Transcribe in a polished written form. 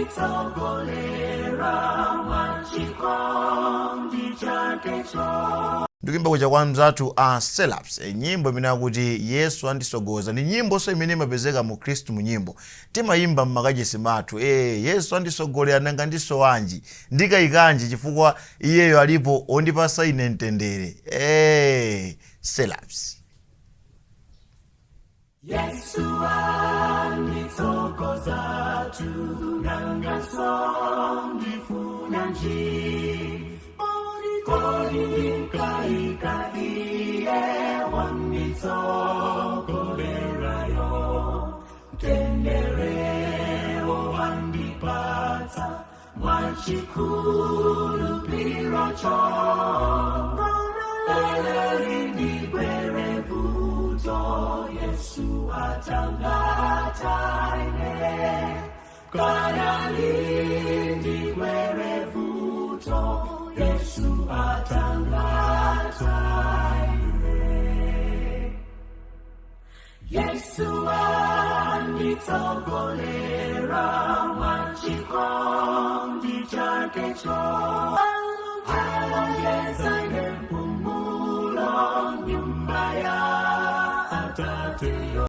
Wanditsogolera mwachikondi chakecho. Ndikuimba kuja kwa mzathu a Selaps, nyimbo imene akuti "Yesu Andisogoza". Ndi nyimbonso imene imapezeka mu Khristu mu nyimbo timayimba mmakachisi mathu. Yesu andisogolera, nanga ndisowanji? Ndikayikanji? Chifukwa iyeyo alipo ondipasa ine mtendere. Selaps. Yesu anditsogoza tu, nanga sondifunanji? Kodi ndikayika iye wanditsogolerayo? Mtendere wandipatsa mwachikhulupiro. Lindigwere vuto, Yesu athangata ine. Kana lindigwere vuto, Yesu athangata ine. Yesu anditsogolera mwachikondi chakecho.